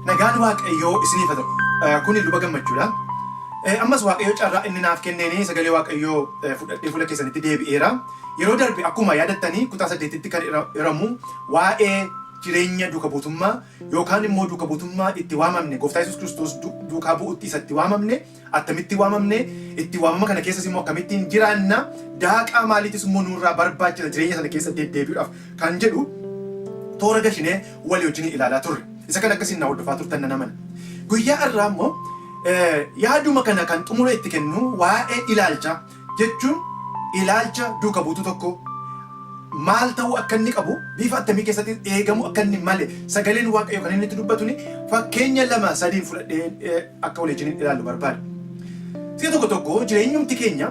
Nagaan Waaqayyoo isiniif haa ta'u. Kuni Luba Gammachuudha. Ammas Waaqayyo carraa inni naaf kenneen sagalee Waaqayyoo fudhadhee fuula keessanitti deebi'eera. Yeroo darbe akkuma yaadattanii kutaa saddeetitti kan hiramu waa'ee jireenya duuka buutummaa yookaan immoo duuka buutummaa itti waamamne Gooftaa Yesuus Kiristoos duukaa bu'utti isa itti waamamne attamitti waamamne itti waamama kana keessas immoo akkamittiin jiraanna daaqaa maaliitis immoo nurraa barbaachisa jireenya sana keessa deddeebi'uudhaaf kan jedhu toora gashinee walii wajjin ilaalaa turre. Isa kana akkasiin na hordofaa turtan nan amana. Guyyaa har'aa immoo yaaduma kana kan xumura itti kennu waa'ee ilaalchaa jechuun ilaalcha duuka buutuu tokko maal ta'uu akka inni qabu bifa attamii keessatti eegamuu akka inni male sagaleen Waaqayyoo kan inni itti dubbatuni fakkeenya lama sadiin fudhadhee akka walii wajjin ilaallu barbaada. Si'a tokko tokko jireenyumti keenya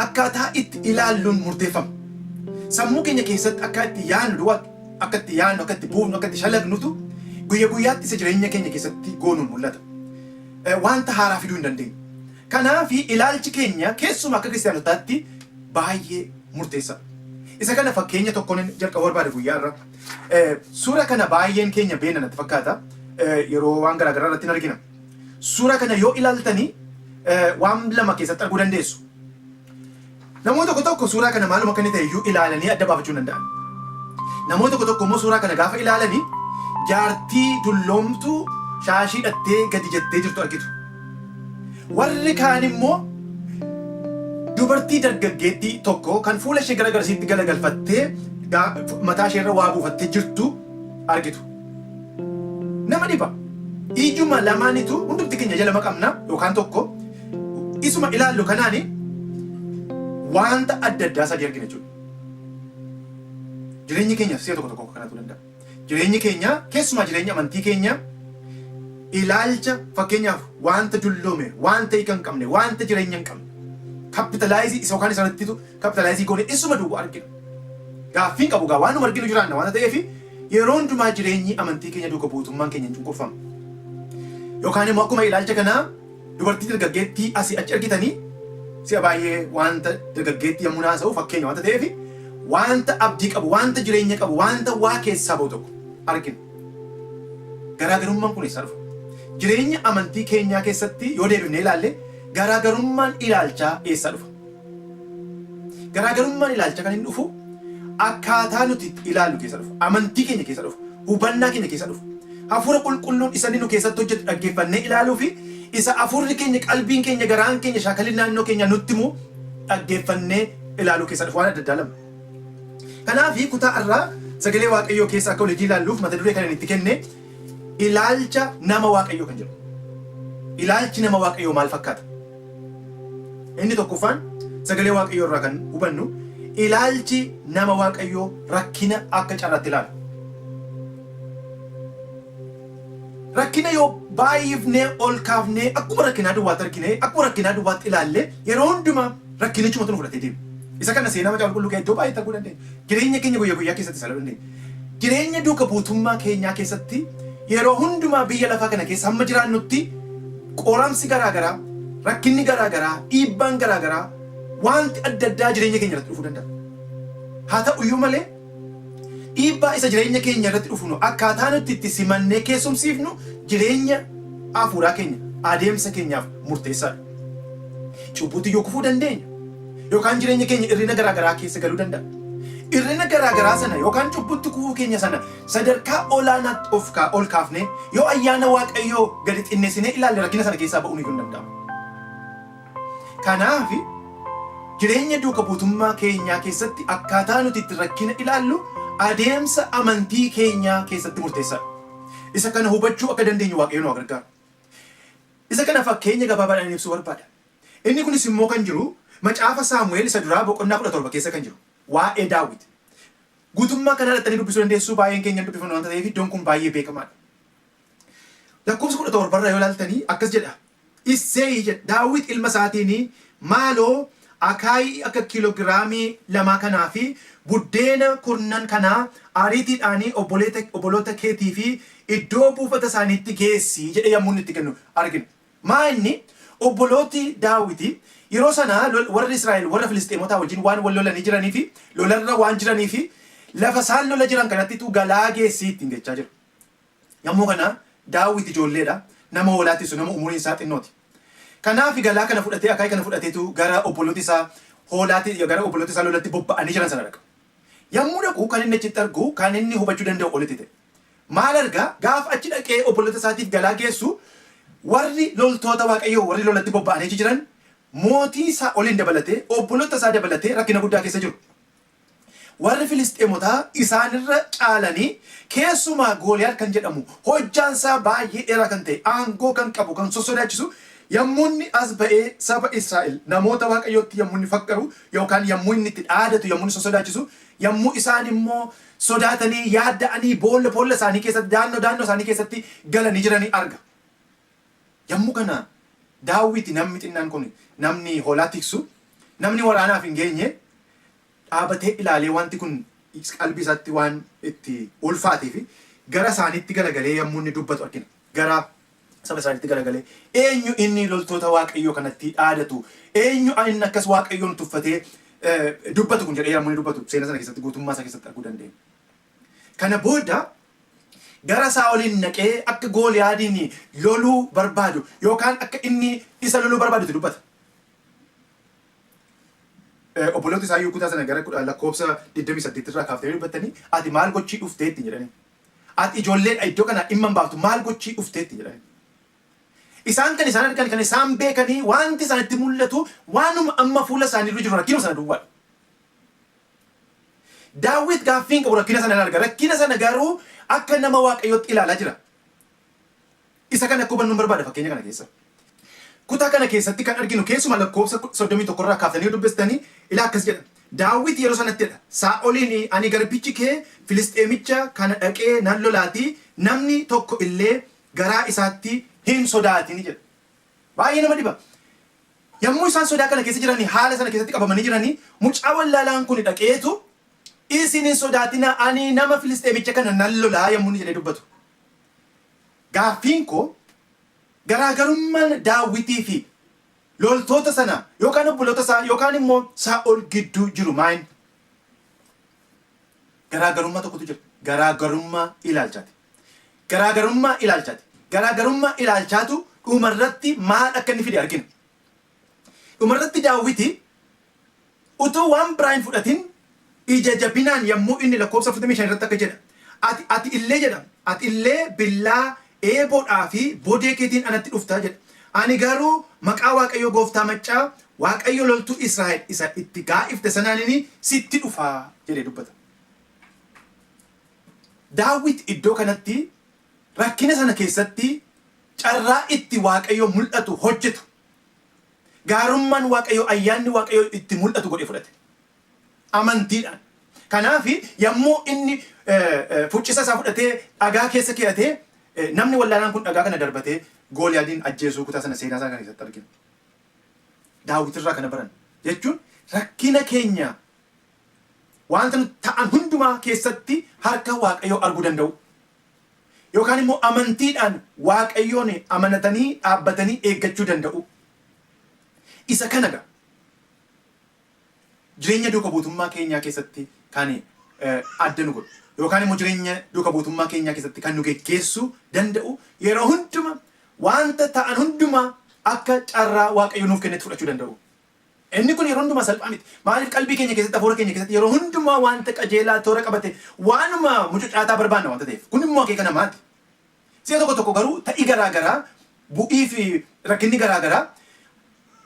akkaataa itti ilaalluun murteeffama. Sammuu keenya keessatti akka itti yaadnu duwwaa akka itti yaadnu, akka itti buufnu, akka itti shalagnutu guyya guyyaatti isa jireenya keenya keessatti goonuun mul'ata. Wanta haaraa fiduu hin dandeenyu. Kanaaf ilaalchi keenya keessumaa akka kiristaanotaatti baay'ee murteessaadha. Isa kana fakkeenya tokkoon jalqaba barbaade guyyaa irra. Suura kana baay'een keenya beekna natti fakkaata. Yeroo waan garaagaraa irratti hin argina. Suura kana yoo ilaaltanii waan lama keessatti arguu dandeessu. Namoonni tokko tokko suuraa kana maaluma akka inni ta'e iyyuu ilaalanii adda baafachuu hin danda'an. Namoonni tokko tokko immoo suuraa kana gaafa ilaalanii jaartii dulloomtuu shaashii hidhattee gadi jettee jirtu argitu. Warri kaan immoo dubartii dargaggeettii tokko kan fuula ishee gara garasiitti galagalfattee mataa ishee irra waa buufattee jirtu argitu. Nama dhiba. Ijuma lamaanitu hundumti keenya ija lama qabna yookaan tokko isuma ilaallu kanaani wanta adda addaa sadii argina jechuudha. Jireenyi keenya si'a tokko tokko kanatu danda'a. Jireenyi keenya keessumaa jireenya amantii keenya ilaalcha fakkeenyaaf wanta dulloome, wanta hiika hin qabne, wanta jireenya hin qabne kapitalaayizii isa yookaan isarrattitu kapitalaayizii goone isuma duwwaa argina. Gaaffiin qabu gaa waanuma arginu jiraanna waanta ta'eef yeroo hundumaa jireenyi amantii keenya duuka buutummaan keenya hin cunqurfamu. Yookaan immoo akkuma ilaalcha kanaa dubartii dargaggeettii asii achi argitanii si'a baay'ee wanta dargaggeettii yommuu haasa'u fakkeenya wanta ta'eef wanta abdii qabu, wanta jireenya qabu, wanta waa keessaa ba'u tokko argina. Garaagarummaan kun eessaa dhufa? Jireenya amantii keenyaa keessatti yoo deebifnee ilaalle garaagarummaan ilaalchaa eessaa dhufa? Garaagarummaan ilaalchaa kan inni dhufu akkaataa nuti itti ilaallu keessa dhufa. Amantii keenya keessa dhufa. Hubannaa keenya keessa dhufa. Hafuura qulqulluun isa inni nu keessatti hojjetu dhaggeeffannee ilaaluu fi isa hafuurri keenya, qalbiin keenya, garaan keenya, shaakalli naannoo keenya nutti himu dhaggeeffannee ilaaluu keessa dhufa. Waan adda addaa lama. Kanaaf kutaa irraa sagalee Waaqayyoo keessa akka waliin ilaalluuf mata duree kan inni itti kenne ilaalcha nama Waaqayyoo kan jedhu. Ilaalchi nama Waaqayyoo maal fakkaata? Inni tokkoffaan sagalee Waaqayyoo irraa kan hubannu ilaalchi nama Waaqayyoo rakkina akka carraatti ilaala. Rakkina yoo baay'ifnee ol kaafnee akkuma rakkinaa duwwaatti argine akkuma rakkinaa duwwaatti ilaalle yeroo hundumaa rakkinichumatu nu fudhatee deema. Isa kana seenaa macaafa qulqulluu iddoo baay'eetti arguu dandeenya. Jireenya keenya guyyaa guyyaa keessatti isa dandeenya. Jireenya duuka buutummaa keenyaa keessatti yeroo hundumaa biyya lafaa kana keessa hamma jiraannutti qoramsi garaa garaa, rakkinni garaa garaa, dhiibbaan garaa garaa, wanti adda addaa jireenya keenya irratti dhufuu danda'a. Haa ta'u iyyuu malee dhiibbaa isa jireenya keenya irratti dhufu akkaataa nuti itti simannee keessumsiifnu jireenya hafuuraa keenya adeemsa keenyaaf murteessaadha. Cubbuutti yoo kufuu dandeenya yookaan jireenya keenya hir'ina garaa garaa keessa galuu danda'a. Hir'ina garaa garaa sana yookaan cubbutti kufuu keenya sana sadarkaa olaanaatti of ol kaafnee yoo ayyaana Waaqayyoo gadi xinneessinee ilaalle rakkina sana keessaa ba'uun iyyuu hin danda'amu. Kanaaf jireenya duuka buutummaa keenyaa keessatti akkaataa nuti itti rakkina ilaallu adeemsa amantii keenyaa keessatti murteessaadha. Isa kana hubachuu akka dandeenyu Waaqayyo nu gargaaru. Isa kana fakkeenya gabaabaadhaan ibsuu barbaada. Inni kunis immoo kan jiru macaafa Saamu'eel isa duraa boqonnaa 17 keessa kan jiru waa'ee Daawit. Guutummaa kanaa dhattanii dubbisuu dandeessu, baay'een keenya dubbifannu waanta ta'eef iddoon kun baay'ee beekamaadha. Lakkoofsa 17 irraa yoo ilaaltanii akkas jedha. Isseeyi jedha Daawit ilma isaatiin, maaloo akaayii akka kiiloogiraamii 2 kanaa fi buddeena kurnan kanaa ariitiidhaan obboloota keetii fi iddoo buufata isaaniitti geessi jedhee yommuu inni itti kennu argina. Maa inni obbolooti Daawiti yeroo sana warri Israa'el warra Filisxeemotaa wajjin waan wal lolanii jiranii fi lolarra waan jiranii fi lafa isaan lola jiran kanattitu galaa geessii ittiin jechaa jira. Yommuu kana Daawit ijoolleedha. Nama hoolaa tiksu, nama umuriin isaa xinnooti. Kanaaf galaa kana fudhatee, akaayii kana fudhateetu gara obboloota isaa hoolaatti, gara obboloota isaa lolatti bobba'anii jiran sana dhaqa. Yommuu dhaqu kan inni achitti argu, kan inni hubachuu danda'u olitti ta'e. Maal argaa? Gaafa achi dhaqee obboloota isaatiif galaa geessu, warri loltoota Waaqayyoo, warri lolatti bobba'anii achi jiran, mootii Saa'oliin dabalatee, obboloota isaa dabalatee rakkina guddaa keessa jiru. Warri Filisxeemotaa isaanirra caalanii, keessumaa Gooliyaad kan jedhamu, hojjaan isaa baay'ee dheeraa kan ta'e, aangoo kan qabu, kan sossodaachisu, yommuu inni as ba'ee saba Israa'el, namoota Waaqayyootti yommuu inni faqqaru yookaan yommuu inni itti dhaadatu, yommuu inni sossodaachisu, yommuu isaan immoo sodaatanii yaadda'anii boolla boolla isaanii keessatti, daannoo daannoo isaanii keessatti galanii jiranii arga. Yommuu kana Daawiti, namni xinnaan kun, namni hoolaa tiksu, namni waraanaaf hin geenye, dhaabatee ilaalee, wanti kun qalbii isaatti waan itti ulfaatee fi gara isaaniitti galagalee yommuu inni dubbatu argina. Gara saba isaaniitti galagalee, "Eenyu inni loltoota Waaqayyoo kanatti dhaadatu? Eenyu inni akkas Waaqayyoon tuffatee dubbatu kun?" jedhee yommuu inni dubbatu seenaa sana keessatti guutummaa isaa keessatti arguu dandeenya. Kana booda gara Saa'oliin naqee akka Gooliyaadiin loluu barbaadu yookaan akka inni isa loluu barbaadutti dubbata. Obboloota isaa iyyuu kutaa sana gara lakkoofsa 28 irraa kaaftanii dubbattanii, "Ati maal gochii dhufteetti?" jedhanii. "Ati ijoolleedha, iddoo kana dhimma hin baaftu, maal gochii dhufteetti?" jedhanii. Isaan kan isaan argan, kan isaan beekanii, wanti isaanitti mul'atu waanuma amma fuula isaanii irra jiru, rakkina sana duwwaadha. Daawit gaaffii hin qabu, rakkina sana arga. Rakkina sana garuu akka nama Waaqayyootti ilaalaa jira. Isa kana akka hubannu barbaada fakkeenya kana keessa. Kutaa kana keessatti kan arginu, keessuma lakkoofsa 31 irraa kaaftanii dubbistanii, ilaa akkas jedha. Daawit yeroo sanatti jedha, Saa'oliin, "Ani garbichi kee Filisxeemicha kana dhaqee nan lolaatii, namni tokko illee garaa isaatti hin sodaatin" jedha. Baay'ee nama dhiba. Yommuu isaan sodaa kana keessa jiranii, haala sana keessatti qabamanii jiranii, mucaa wallaalaan kun dhaqeetu, "Isin hin sodaatina, ani nama Filisxeemicha kana nan lolaa" yommuu inni jedhee dubbatu. Gaaffiin koo, garaagarummaan Daawitii fi loltoota sana yookaan obboloota isaa yookaan immoo Saa'ol gidduu jiru maal? Garaagarummaa tokkotu jira. Garaagarummaa ilaalchaati. Garaagarummaa ilaalchaati. Garaagarummaa ilaalchaatu dhumarratti maal akka inni fide argina. Dhumarratti Daawiti utuu waan biraa hin fudhatin ija jabinaan yommuu inni lakkoofsa 45 irratti akka jedha. Ati illee," jedha. "Ati illee billaa, eeboodhaa fi bodee keetiin anatti dhufta," jedha. "Ani garuu maqaa Waaqayyo gooftaa maccaa, Waaqayyo loltuu Israa'el isa itti gaa'ifte sanaanini sitti dhufaa," jedhee dubbata. Daawit iddoo kanatti rakkina sana keessatti carraa itti Waaqayyo mul'atu hojjetu, gaarummaan Waaqayyo, ayyaanni Waaqayyo itti mul'atu godhee fudhate. Amantiidhaan. Kanaaf yommuu inni fuccisa isaa fudhatee dhagaa keessa kee'atee, namni wallaalaan kun dhagaa kana darbatee Gooliyaadiin ajjeesuu kutaa sana seenaa isaa kana keessatti argina. Daawit irraa kana baran jechuun, rakkina keenya, wanta nuti ta'an hundumaa keessatti harka Waaqayyoo arguu danda'u. Yookaan immoo amantiidhaan Waaqayyoon amanatanii dhaabbatanii eeggachuu danda'u. Isa kana gaa jireenya duuka buutummaa keenyaa keessatti kan adda nu godhu yookaan immoo jireenya duuka buutummaa keenyaa keessatti kan nu geggeessuu danda'u, yeroo hunduma wanta ta'an hundumaa akka carraa Waaqayyo nuuf kennetti fudhachuu danda'u. Inni kun yeroo hundumaa salphaa miti. Maaliif? Qalbii keenya keessatti, hafuura keenya keessatti yeroo hundumaa wanta qajeelaa toora qabate, waanuma mucucaataa barbaanna wanta ta'eef. Kun immoo akeeka namaati. Si'a tokko tokko garuu ta'ii garaa garaa, bu'ii fi rakkinni garaa garaa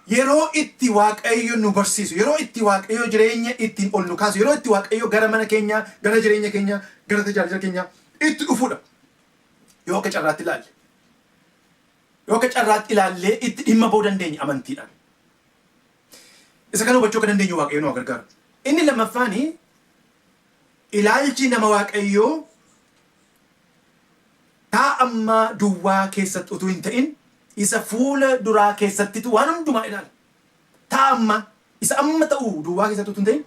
yeroo itti Waaqayyo nu barsiisu, yeroo itti Waaqayyo jireenya ittiin ol nu kaasu, yeroo itti Waaqayyo gara mana keenyaa, gara jireenya keenyaa, gara tajaajila keenyaa itti dhufudha. Yoo akka carraatti ilaalle. Yoo akka carraatti ilaallee itti dhimma ba'uu dandeenya amantiidhaan. Isa kana hubachuu akka dandeenyu Waaqayyo nu gargaaru. Inni lammaffaan, ilaalchi nama Waaqayyoo taa ammaa duwwaa keessatti utuu hin ta'in isa fuula duraa keessattitu waan hundumaa ilaala. Taa ammaa, isa amma ta'u duwwaa keessatti utuu hin ta'in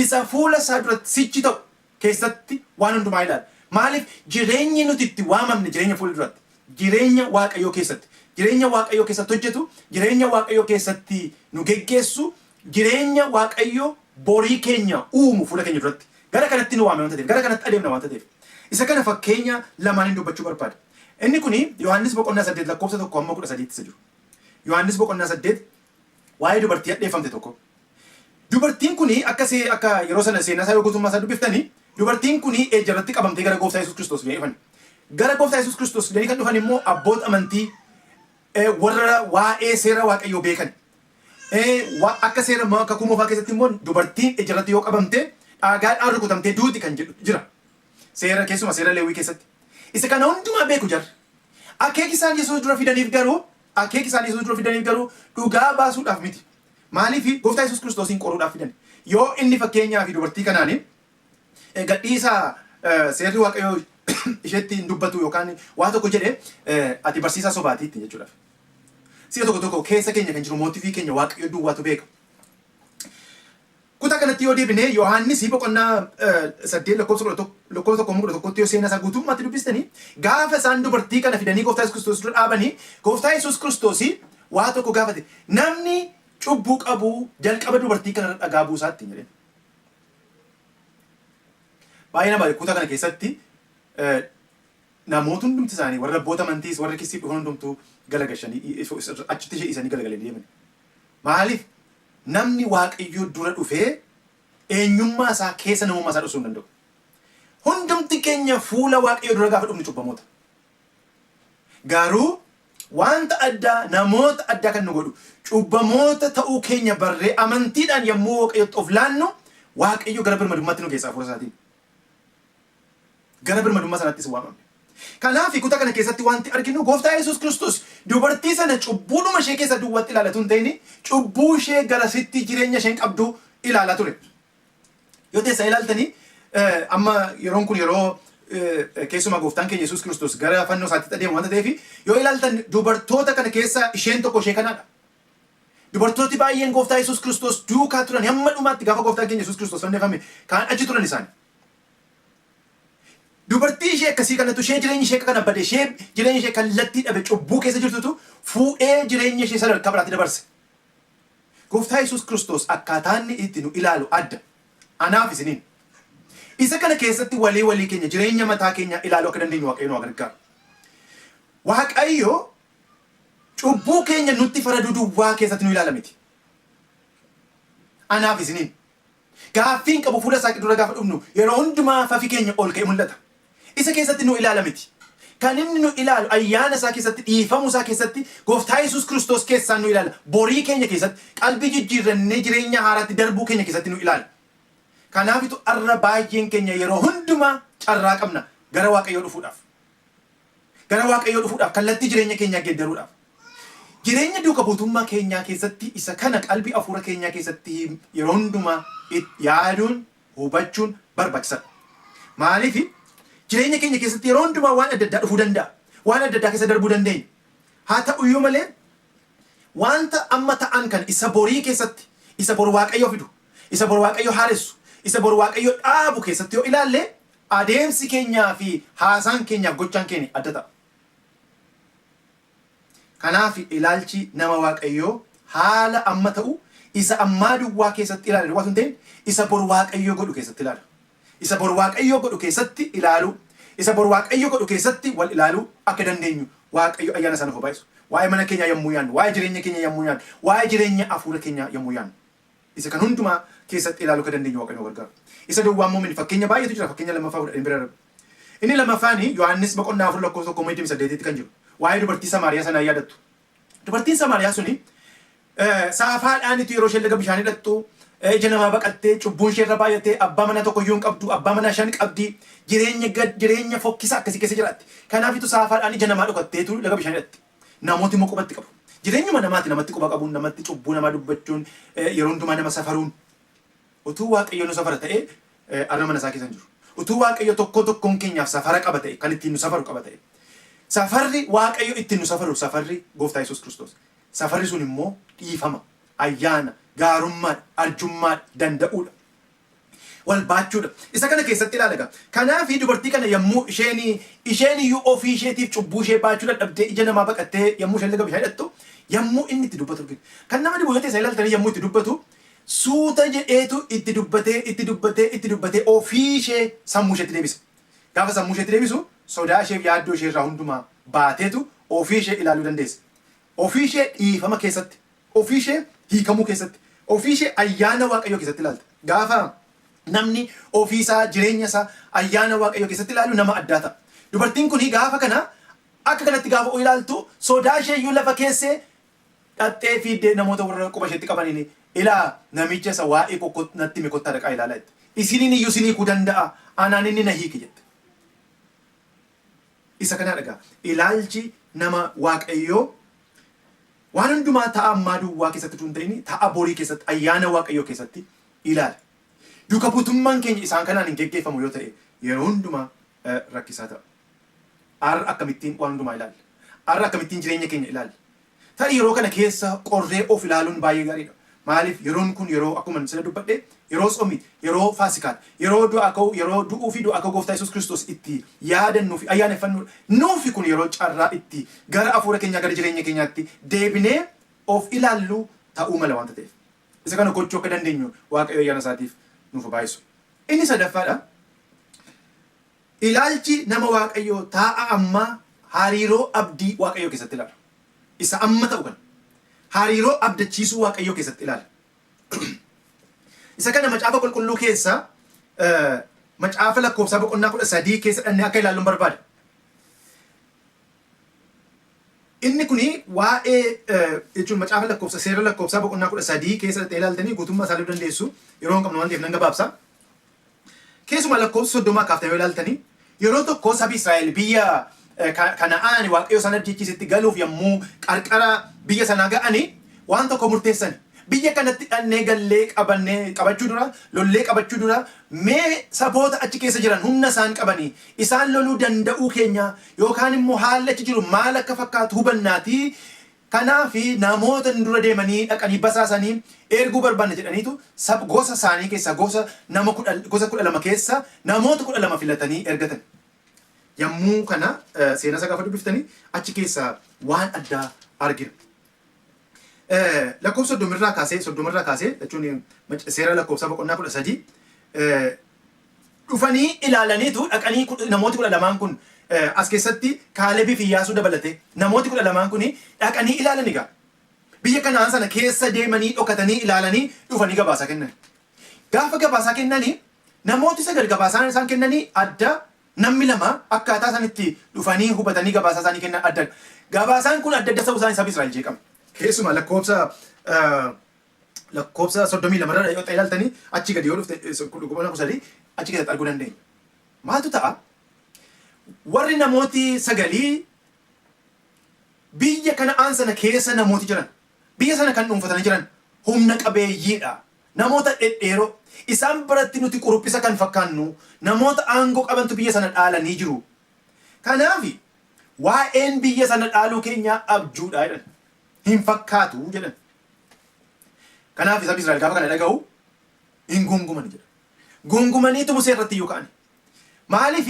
isa fuula isaa duratti sichi ta'u keessatti waan hundumaa ilaala. Maaliif? Jireenyi nuti itti waamamne jireenya fuula duratti. Jireenya Waaqayyoo keessatti. Jireenya Waaqayyoo keessatti hojjetu, jireenya Waaqayyoo keessatti nu geggeessu, jireenya Waaqayyoo borii keenya uumu fuula keenya duratti. Gara kanatti nu waame waanta ta'eef, gara kanatti adeemna waanta ta'eef. Isa kana fakkeenya lamaaniin dubbachuu barbaada. Inni kuni Yohaannis boqonnaa 8 lakkoofsa 1 hamma 13tti isa jiru. Yohaannis boqonnaa 8 waa'ee dubartii hadheeffamte tokko. Dubartiin kuni akka see akka yeroo sana seenaa isaa yoo guutummaa isaa dubbiftani dubartiin kuni ejja irratti qabamtee gara gooftaa Yesuus Kiristoos fidanii dhufan. Gara gooftaa Yesuus Kiristoos fidanii kan dhufan immoo abboota amantii warra waa'ee seera Waaqayyoo beekan. Akka seera kakuu moofaa keessatti immoo dubartiin ejja irratti yoo qabamte dhaagaadhaan rukutamtee duuti kan jedhu jira. Seera keessumaa seera Leewwii keessatti. Isa kana hundumaa beeku jarri. Akeeki isaan Yesuus dura fidaniif garuu akeeki isaan Yesuus dura fidaniif garuu dhugaa baasuudhaaf miti. Maaliif gooftaa Yesuus Kiristoosiin qoruudhaaf fidan. Yoo inni fakkeenyaa fi dubartii kanaani gadhiisaa seerri Waaqayyoo isheetti hin dubbatu yookaan waa tokko jedhe ati barsiisaa sobaatii ittiin jechuudhaaf. Si'a tokko tokko keessa keenya kan jiru mootifii keenya Waaqayyo duwwaatu beeka. Kutaa kanatti yoo deebine Yohaannis boqonnaa 8 lakkoofsa 11 lakkoofsa 1 hamma 11tti yoo seenaa isaa guutummaatti dubbistanii gaafa isaan dubartii kana fidanii gooftaa Yesuus Kiristoos dura dhaabanii gooftaa Yesuus Kiristoos waa tokko gaafate namni cubbuu qabu jalqaba dubartii kanarra dhagaa buusaa ittiin jedheen. Baay'ee nama kutaa kana keessatti namoota hundumti isaanii warra abboota amantiis warri kissiif dhufan hundumtuu galagashanii achitti ishee dhiisanii galagalanii deeman. Maaliif namni Waaqayyo dura dhufee eenyummaa isaa keessa namummaa isaa dhoksuu hin danda'u. Hundumti keenya fuula Waaqayyo dura gaafa dhufnu cubbamoota. Garuu wanta addaa namoota addaa kan nu godhu cubbamoota ta'uu keenya barree amantiidhaan yommuu Waaqayyotti of laannu Waaqayyo gara birmadummaatti nu geessa hafuura isaatiin. Gara birmadummaa sanaattis waamamne. Kanaaf kutaa kana keessatti wanti arginu gooftaa Yesuus Kiristoos dubartii sana cubbuudhuma ishee keessa duwwaatti ilaalatu hin ta'in cubbuu ishee garasitti jireenya isheen qabdu ilaalaa ture. Yoo teessan ilaaltanii amma yeroon kun yeroo keessumaa gooftaan keenya Yesuus Kiristoos gara fannoo isaatti adeemu wanta ta'eef yoo ilaaltan dubartoota kana keessa isheen tokko ishee kanaadha. Dubartooti baay'een gooftaa Yesuus Kiristoos duukaa turan hamma dhumaatti gaafa gooftaan keenya Yesuus Kiristoos fannifame kaan achi turan isaan. Dubartii ishee akkasii kanatu ishee jireenyi ishee kana bade ishee jireenya ishee kallattii dhabe cubbuu keessa jirtutu fuudhee jireenya ishee sadarkaa biraatti dabarse. Gooftaa Yesuus Kiristoos akkaataa inni itti nu ilaalu adda. Anaaf isiniin. Isa kana keessatti walii walii keenya jireenya mataa keenyaa ilaaluu akka dandeenyu Waaqayyo nu haa gargaaru. Waaqayyo cubbuu keenya nutti faraduu duwwaa keessatti nu ilaala miti. Anaaf isiniin. Gaaffiin qabu fuula isaa dura gaafa dhufnu yeroo hundumaa fafi keenya ol ka'ee mul'ata. Isa keessatti nu ilaala miti. Kan inni nu ilaalu ayyaana isaa keessatti dhiifamuu isaa keessatti gooftaa Yesuus Kiristoos keessaan nu ilaala. Borii keenya keessatti qalbii jijjiirrannee jireenya haaraatti darbuu keenya keessatti nu ilaala. Kanaafitu arra baay'een keenya yeroo hundumaa carraa qabna gara Waaqayyoo dhufuudhaaf. Gara Waaqayyoo dhufuudhaaf kallattii jireenya keenyaa geeddaruudhaaf. Jireenya duuka buutummaa keenyaa keessatti isa kana qalbii hafuura keenyaa keessatti yeroo hundumaa yaaduun hubachuun barbaachisaadha. Maaliif jireenya keenya keessatti yeroo hundumaa waan adda addaa dhufuu danda'a. Waan adda addaa keessa darbuu dandeenya. Haa ta'uyyuu malee wanta amma ta'an kan isa borii keessatti isa bor Waaqayyo fidu, isa bor Waaqayyo haaressu, isa bor Waaqayyo dhaabu keessatti yoo ilaalle adeemsi keenyaa fi haasaan keenyaaf gochaan keenya adda ta'a. Kanaaf ilaalchi nama Waaqayyoo haala amma ta'u isa ammaa duwwaa keessatti ilaala duwwaa hin ta'in isa bor Waaqayyoo godhu keessatti ilaala. Isa bor Waaqayyoo godhu keessatti ilaaluu, isa bor Waaqayyo godhu keessatti wal ilaaluu akka dandeenyu Waaqayyo ayyaana isaa nuuf haa baay'isu. Waa'ee mana keenyaa yommuu yaadnu, waa'ee jireenya keenyaa yommuu yaadnu, waa'ee jireenya hafuura keenyaa yommuu yaadnu. Isa kan hundumaa keessatti ilaaluu akka dandeenyu Waaqayyo nu gargaaru. Isa duwwaa immoo miti fakkeenya baay'eetu jira fakkeenya lammaffaa fudhadheen bira darba. Inni lammaffaan Yohaannis boqonnaa 4 lakkoofsa 1 28tti kan jiru. Waa'ee dubartii Samaariyaa sanaa yaadattu. Dubartiin Samaariyaa suni saafaadhaanitu yeroo isheen laga bishaanii dhaqxu ija namaa baqattee cubbuun ishee irra baay'atee abbaa manaa tokko iyyuu hin qabdu abbaa manaa shan qabdi jireenya gad jireenya fokkisa akkasii keessa jiraatti. Kanaafitu saafaadhaan ija namaa dhokatteetu laga bishaanii dhaqxi. Namooti immoo qubatti qabu. Jireenyuma namaati namatti quba qabuun namatti cubbuu namaa dubbachuun yeroo hundumaa nama safaruun utuu Waaqayyo nu safara ta'ee arra mana isaa keessa hin jiru. Utuu Waaqayyo tokkoo tokkoon keenyaaf safara qaba ta'e kan ittiin nu safaru qaba ta'e. Safarri Waaqayyo ittiin nu safaru safarri Gooftaa Yesuus Kiristoos. Safarri sun immoo dhiifama, ayyaana, gaarummaadha, arjummaadha, danda'uudha. Wal baachuudha. Isa kana keessatti ilaala egaa. Kanaaf dubartii kana yommuu isheen isheen iyyuu ofii isheetiif cubbuu ishee baachuu dadhabdee ija namaa baqattee yommuu isheen laga bishaan hidhattu yommuu inni itti dubbatu argina. Kan nama dhibu yoo ta'e isa ilaaltanii yommuu itti dubbatu suuta jedheetu itti dubbatee itti dubbatee itti dubbatee ofii ishee sammuu isheetti deebisa. Gaafa sammuu isheetti deebisu sodaa isheef yaaddoo ishee irraa hundumaa baateetu ofii ishee ilaaluu dandeesse. Ofii ishee dhiifama keessatti, ofii ishee hiikamuu keessatti, ofii ishee ayyaana Waaqayyoo keessatti ilaalte. Gaafa namni ofii isaa jireenya isaa ayyaana Waaqayyoo keessatti ilaalu nama addaa ta'a. Dubartiin kun gaafa kana akka kanatti gaafa ilaaltu sodaa ishee iyyuu lafa keessee dhaxxee fiiddee namoota warra quba isheetti qabaniin, "Ilaa, namicha isa waa'ee koo natti hime kottaa dhaqaa ilaalaa," jette. "Isiniin iyyuu isin hiikuu danda'a, anaan inni na hiike," jette. Isa kanaa dhagaa. Ilaalchi nama Waaqayyoo waan hundumaa ta'a ammaa duwwaa keessatti utuu hin ta'in ta'a borii keessatti, ayyaana Waaqayyoo keessatti ilaala. Duuka buutummaan keenya isaan kanaan hin geggeeffamu yoo ta'e, yeroo hundumaa rakkisaa ta'a. Har'a akkamittiin waan hundumaa ilaalla? Har'a akkamittiin jireenya keenya ilaalla? Tarii yeroo kana keessa qorree of ilaaluun baay'ee gaariidha. Maaliif? Yeroon kun yeroo, akkuma sila dubbadhe, yeroo tsoomiiti, yeroo Faasikaati, yeroo du'aa ka'uu, yeroo du'uu fi du'aa ka'uu Gooftaa Yesuus Kiristoos itti yaadannuu fi ayyaaneffannudha. Nuufi kun yeroo carraa itti gara hafuura keenyaa, gara jireenya keenyaatti deebinee of ilaallu ta'uu mala waanta ta'eef. Isa kana gochuu akka dandeenyu Waaqayyo ayyaana isaatiif nuuf baay'isu. Inni sadaffaadha. Ilaalchi nama Waaqayyoo taa'a ammaa hariiroo abdii Waaqayyoo keessatti ilaala. Isa amma ta'u kana hariiroo abdachiisuu Waaqayyoo keessatti ilaala. Isa kana Macaafa Qulqulluu keessa macaafa Lakkoofsaa boqonnaa 13 keessa dhannee akka ilaallu barbaada. Inni kuni waa'ee, jechuun macaafa Lakkoofsa, seera Lakkoofsaa boqonnaa 13 keessa dhaqxee ilaaltanii guutummaa isaa ilaaluu dandeessu. Yeroo hin qabnu waan ta'eef nan gabaabsa. Keessumaa lakkoofsa 30 kaaftanii yoo ilaaltanii, yeroo tokko sabi Israa'el biyya Kana'aan Waaqayyo isaan abdachiisetti galuuf yommuu qarqara biyya sanaa ga'anii waan tokko murteessan. Biyya kanatti dhannee gallee qabannee qabachuu dura, lollee qabachuu dura, mee saboota achi keessa jiran, humna isaan qabanii, isaan loluu danda'uu keenya yookaan immoo haalli achi jiru maal akka fakkaatu hubannaatii, kanaaf namoota nu dura deemanii dhaqanii basaasanii erguu barbaanna jedhaniitu sab gosa isaanii keessaa gosa nama kudha gosa 12 keessa namoota 12 filatanii ergatan. Yommuu kana seenaa isaa gaafa dubbiftanii achi keessaa waan addaa argina. Lakkoofsa 30rraa kaasee, 30rraa kaasee jechuun seera Lakkoofsaa boqonnaa 13, dhufanii ilaalaniitu dhaqanii namooti 12n kun, as keessatti Kaalebii fi Iyyaasuu dabalatee namooti 12n kun dhaqanii ilaalan egaa. Biyya Kanaan sana keessa deemanii dhokatanii ilaalanii dhufanii gabaasaa kennan. Gaafa gabaasaa kennanii, namooti sagal gabaasaan isaan kennanii adda, namni lama akkaataa isaan itti dhufanii hubatanii gabaasaa isaanii kennan adda. Gabaasaan kun adda adda ta'uu isaanii sabi Israa'el jeeqame. Keessumaa lakkoofsa 32 irra yoo ilaaltanii achi gadi yoo dhufte, boqonnaa 13 achi keessatti arguu dandeenya. Maaltu ta'a? Warri namooti sagalii, biyya Kana'aan sana keessa namooti jiran, biyya sana kan dhuunfatanii jiran humna qabeeyyiidha. Namoota dhedheeroo, isaan biratti nuti quruphisa kan fakkaannu, namoota aangoo qabantu biyya sana dhaalanii jiru. Kanaaf waa'een biyya sana dhaaluu keenyaa abjuudha jedhan. Hin fakkaatu jedhan. Kanaaf sabni Israa'el gaafa kana dhaga'u hin gungumani jedha. Gungumaniitu Musee irratti iyyuu ka'ani. Maaliif?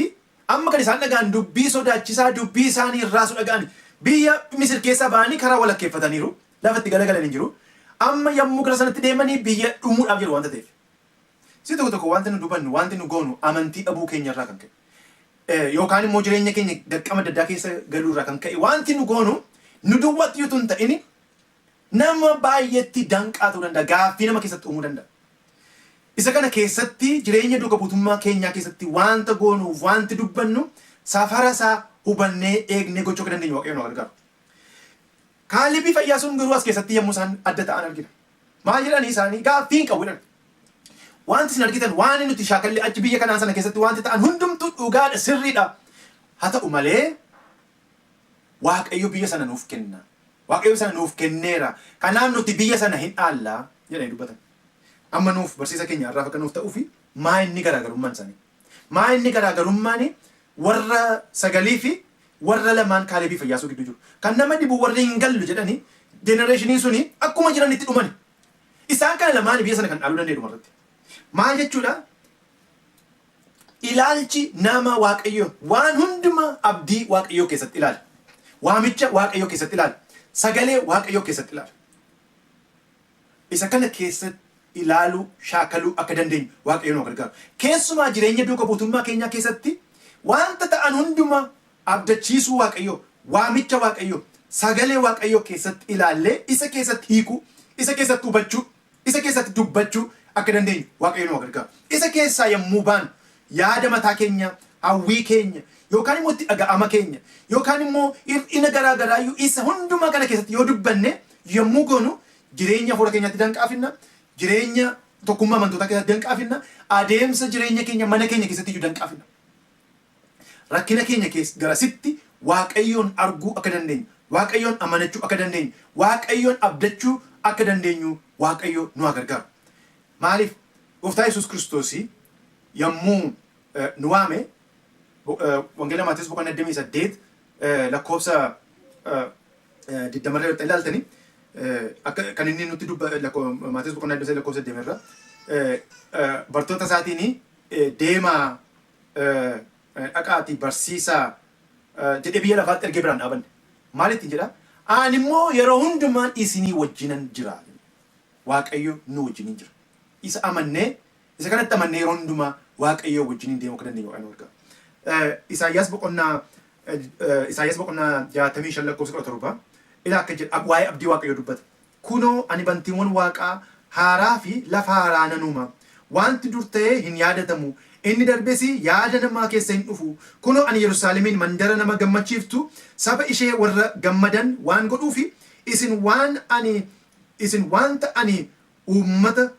Amma kan isaan dhaga'an dubbii sodaachisaa, dubbii isaanii raasu dhaga'ani. Biyya Misir keessaa ba'anii karaa walakkeeffataniiru. Lafa itti galagalan hin jiru. Amma yommuu gara sanatti deemanii biyya dhumuudhaaf jedhu waanta ta'eef. Si tokko tokko wanti nu dubannu, wanti nu goonu amantii dhabuu keenya irraa kan ka'e, yookaan immoo jireenya keenya daqqama adda addaa keessa galuu irraa kan ka'e, wanti nu goonu nu duwwaatti utuu hin ta'in nama baay'eetti danqaa ta'uu danda'a. Gaaffii nama keessatti uumuu danda'a. Isa kana keessatti jireenya duuka buutummaa keenyaa keessatti wanta goonuuf wanti dubbannu safara isaa hubannee eegnee gochuu akka dandeenyu Waaqayyo nu gargaaru. Kaalebii fi Iyyaasuun garuu as keessatti yommuu isaan adda ta'an argina. Maal jedhanii? Isaanii gaaffii hin qabu jedhan. Wanti isin argitan, waan nuti shaakalli achi biyya Kanaan sana keessatti wanti ta'an hundumtuu dhugaadha, sirriidha. Haa ta'u malee Waaqayyo biyya sana nuuf kenna. Waaqayyo sana nuuf kenneera. Kanaaf nuti biyya sana hin dhaallaa jedhanii dubbatan. Amma nuuf barsiisa keenya har'aaf akka nuuf ta'uu fi maa inni garaagarummaan isaanii? Maa inni garaagarummaan warra sagalii fi warra lamaan Kaalebii fi Iyyaasuu gidduu jiru? Kan nama dhibu, warri hin gallu jedhanii generationiin suni akkuma jiranitti dhumani. Isaan kana lamaan biyya sana kan dhaaluu danda'e dhumarratti. Maal jechuudha? Ilaalchi nama Waaqayyoo waan hundumaa abdii Waaqayyoo keessatti ilaala. Waamicha Waaqayyoo keessatti ilaala. Sagalee Waaqayyoo keessatti ilaala. Isa kana keessatti ilaaluu, shaakaluu akka dandeenyu Waaqayyo nu gargaaru. Keessumaa jireenya duuka buutummaa keenyaa keessatti wanta ta'an hundumaa abdachiisuu Waaqayyoo, Waamicha Waaqayyoo, sagalee Waaqayyoo keessatti ilaallee isa keessatti hiikuu, isa keessatti hubachuu, isa keessatti dubbachuu akka dandeenyu Waaqayyo nu haa gargaaru. Isa keessaa yommuu baanu yaada mataa keenya, hawwii keenya, yookaan immoo itti dhaga'ama keenya, yookaan immoo hir'ina garaa garaayyuu isa hundumaa kana keessatti yoo dubbanne yommuu goonu jireenya hafuura keenyaatti danqaa finna, jireenya tokkummaa amantootaa keessatti danqaa finna, adeemsa jireenya keenya mana keenya keessatti iyyuu danqaa finna. Rakkina keenya keessa garasitti Waaqayyoon arguu akka dandeenyu, Waaqayyoon amanachuu akka dandeenyu, Waaqayyoon abdachuu akka dandeenyu Waaqayyo nu haa gargaaru. Maaliif? Gooftaa Yesuus Kiristoos yommuu nu waame, Wangeela Maatewos boqonnaa 28 lakkoofsa 20 irra yoo ilaaltani, akka kan inni nutti dubba, Maatewos boqonnaa 28 lakkoofsa 20 irra bartoota isaatiin deemaa dhaqaatii barsiisaa jedhee biyya lafaatti ergee biraan dhaabanne. Maal ittiin jedha? Ani immoo yeroo hundumaan isinii wajjinan jira. Waaqayyo nu wajjiniin jira. Isa amannee, isa kanatti amannee yeroo hundumaa Waaqayyo wajjiniin deemuu akka dandeenyu Waaqayyo nu gargaara. Isaayyaas boqonnaa 65 lakkoofsa 17 ilaa akka jedha, waa'ee abdii Waaqayyoo dubbata. Kunoo, ani bantiiwwan waaqaa haaraa fi lafa haaraa nan uuma. Wanti dur ta'e hin yaadatamu. Inni darbes yaada namaa keessa hin dhufu. Kunoo, ani Yerusaalemiin mandara nama gammachiiftu, saba ishee warra gammadan waan godhuufi, isin wanta ani uummata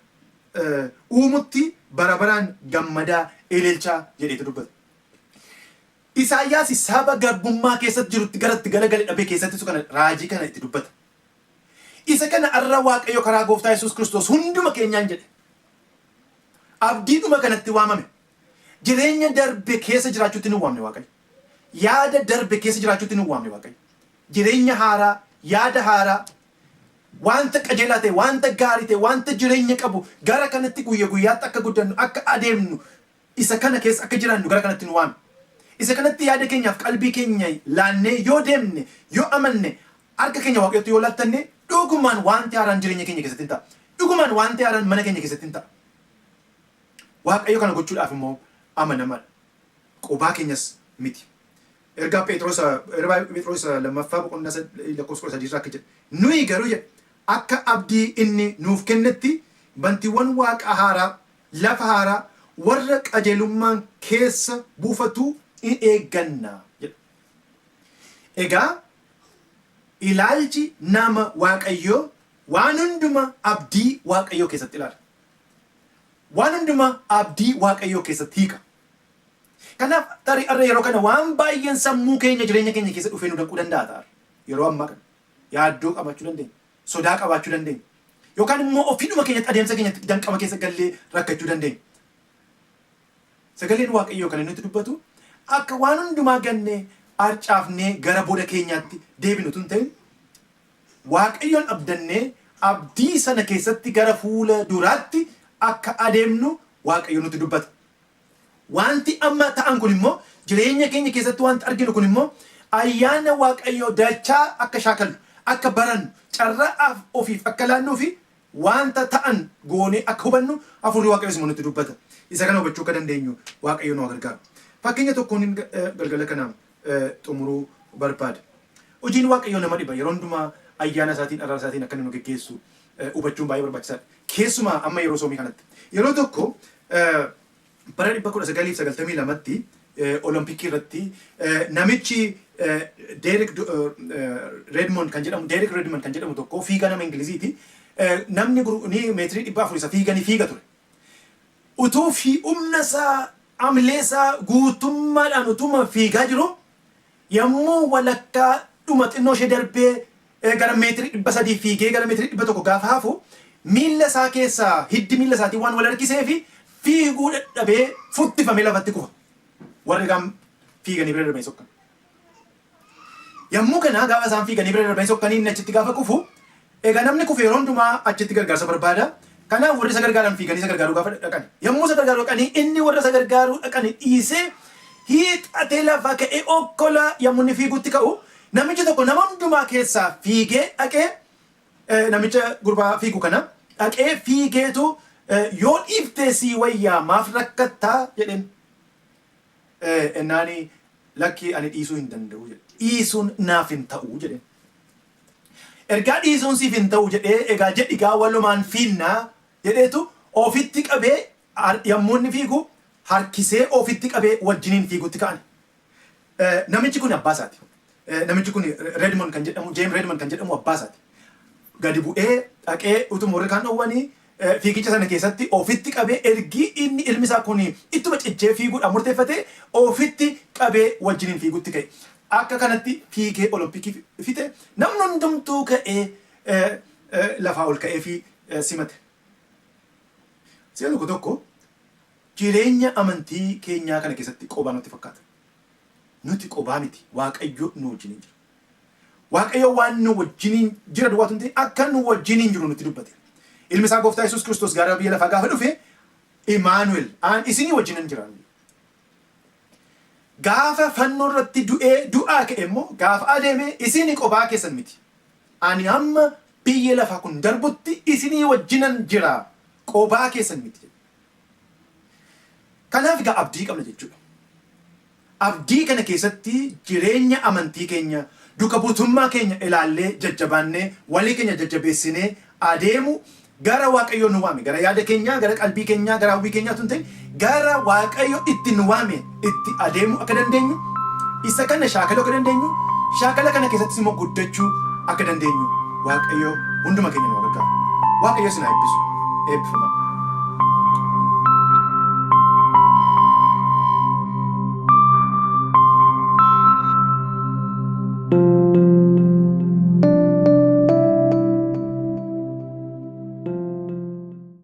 uumutti bara baraan gammadaa ililchaa jedheetu dubbata. Isaayyaas saba garbummaa keessatti jirutti garatti galagale dhabee keessatti kana raajii kana itti dubbata. Isa kana arra Waaqayyo karaa Gooftaa Yesuus Kiristoos hunduma keenyaan jedhe. Abdiidhuma kanatti waamame. Jireenya darbe keessa jiraachuutti nu waamne Waaqayyo. Yaada darbe keessa jiraachuutti nu waamne Waaqayyo. Jireenya haaraa, yaada haaraa, wanta qajeelaa ta'e, wanta gaarii ta'e, wanta jireenya qabu gara kanatti guyya guyyaatti akka guddannu, akka adeemnu, isa kana keessa akka jiraannu gara kanatti nu waame. Isa kanatti yaada keenyaaf qalbii keenya laannee yoo deemne, yoo amanne, harka keenya Waaqayyotti yoo laattanne, dhugumaan wanti haaraan jireenya keenya keessatti hin ta'a. Dhugumaan wanti haaraan mana keenya keessatti hin ta'a. Waaqayyo kana gochuudhaaf immoo amanamaadha. Qobaa keenyas miti. Ergaa Phexros lammaffaa boqonnaa lakkoofsa 13 irraa akka jedhe. Nuyi garuu, jedhe, akka abdii inni nuuf kennetti bantiiwwan waaqa haaraa, lafa haaraa warra qajeelummaan keessa buufatu in eegganna jedha. Egaa ilaalchi nama Waaqayyoo waan hunduma abdii Waaqayyoo keessatti ilaala. Waan hunduma abdii Waaqayyoo keessatti hiika. Kanaaf tarii har'a yeroo kana waan baay'een sammuu keenya, jireenya keenya keessa dhufee nu danquu danda'a ta'a. Yeroo ammaa kana yaaddoo qabaachuu dandeenya. Sodaa qabaachuu dandeenya. Yookaan immoo ofiidhuma keenyatti adeemsa keenyatti danqama keessa gallee rakkachuu dandeenya. Sagaleen Waaqayyoo kan inni nutti dubbatu akka waan hundumaa gannee harcaafnee gara booda keenyaatti deebinu tun ta'in, Waaqayyoon abdannee abdii sana keessatti gara fuula duraatti akka adeemnu Waaqayyo nutti dubbata. Wanti amma ta'an kun immoo, jireenya keenya keessatti wanti arginu kun immoo, ayyaana Waaqayyoo dachaa akka shaakallu, akka barannu, carraa ofiif akka laannuu fi wanta ta'an goonee akka hubannu hafuurri Waaqayyoos immoo nutti dubbata. Isa kana hubachuu akka dandeenyu Waaqayyo nu gargaaru. Fakkeenya tokkoon galgala kana xumuruu barbaada. Hojiin Waaqayyoo nama dhiba. Yeroo hundumaa ayyaana isaatiin, araara isaatiin akka inni nu geggeessu hubachuun baay'ee barbaachisaadha. Keessumaa amma yeroo soomii kanatti. Yeroo tokko bara 1992tti Olompikii irratti namichi Derek Redmond kan jedhamu tokko fiigaa nama Ingiliziiti. Namni ni meetirii 400 isa fiiganii fiiga ture. Utuu fi humna isaa, amilee isaa guutummaadhaan utuma fiigaa jiru, yommuu walakkaa dhuma xinnoo ishee darbee gara meetirii 300 fiigee gara meetirii 100 gaafa hafu, miilla isaa keessaa hiddi miilla isaatii waan wal harkisee fi fiiguu dadhabee futtifamee lafatti kufa. Warri kaan fiiganii bira darbanii sokkan. Yommuu kana gaafa isaan fiiganii bira darbanii sokkanii, inni achitti gaafa kufu, egaa namni kufe yeroo hundumaa achitti gargaarsa barbaada. Kanaaf warri isa gargaaran fiiganii isa gargaaruu gaafa dhaqan. Yommuu isa gargaaruu dhaqanii, inni warra isa gargaaruu dhaqan dhiisee hiixatee lafa ka'ee okkola yommuu inni fiiguutti ka'u, namichi tokko nama hundumaa keessaa fiigee dhaqee namicha gurbaa fiigu kana dhaqee fiigeetu, "Yoo dhiiftee sii wayyaa, maaf rakkattaa?" jedheen. Ennaani Lakkii, ani dhiisuu hin danda'u jedhe. Dhiisuun naaf hin ta'u jedhe. Ergaa dhiisuun siif hin ta'u jedhee, egaa jedhi gaa walumaan fiinnaa jedheetu ofitti qabee, yommuu inni fiigu harkisee ofitti qabee wajjiniin fiigutti ka'an. Namichi kun abbaa isaati. Namichi kun Redmond kan jedhamu, James Redmond kan jedhamu abbaa isaati. Gadi bu'ee dhaqee utuma warri kaan dhowwanii fiigicha sana keessatti ofitti qabee, ergi inni ilmi isaa kun ittuma cichee fiiguudhaan murteeffate, ofitti qabee wajjiniin fiigutti ka'e. Akka kanatti fiigee Olompikii fixe, namni hundumtuu ka'ee lafaa ol ka'ee fi simate. Si'a tokko tokko jireenya amantii keenyaa kana keessatti qobaa nutti fakkaata. Nuti qobaa miti, Waaqayyo nu wajjiniin jira. Waaqayyo waan nu wajjiniin jira duwwaatu hin ta'in, akka nu wajjiniin jiru nutti dubbate. Ilmi isaa Gooftaa Yesuus Kiristoos gara biyya lafaa gaafa dhufe, "Imaanu'el, aan isinii wajjinan jira." Gaafa fannoo irratti du'ee du'aa ka'e immoo, gaafa adeeme, "Isinii qobaa keessan miti. Ani hamma biyya lafaa kun darbutti isinii wajjinan jira. Qobaa keessan miti." Kanaaf egaa abdii qabna jechuudha. Abdii kana keessatti jireenya amantii keenya, duka buutummaa keenya ilaallee, jajjabaannee, walii keenya jajjabeessinee adeemu, gara Waaqayyo nu waame, gara yaada keenyaa, gara qalbii keenyaa, gara hawwii keenyaa tun ta'in, gara Waaqayyo itti nu waame itti adeemuu akka dandeenyu, isa kana shaakaluu akka dandeenyu, shaakala kana keessattis immoo guddachuu akka dandeenyu Waaqayyo hunduma keenya nu gargaaru. Waaqayyo isin haa eebbisu. Eebbifamaa.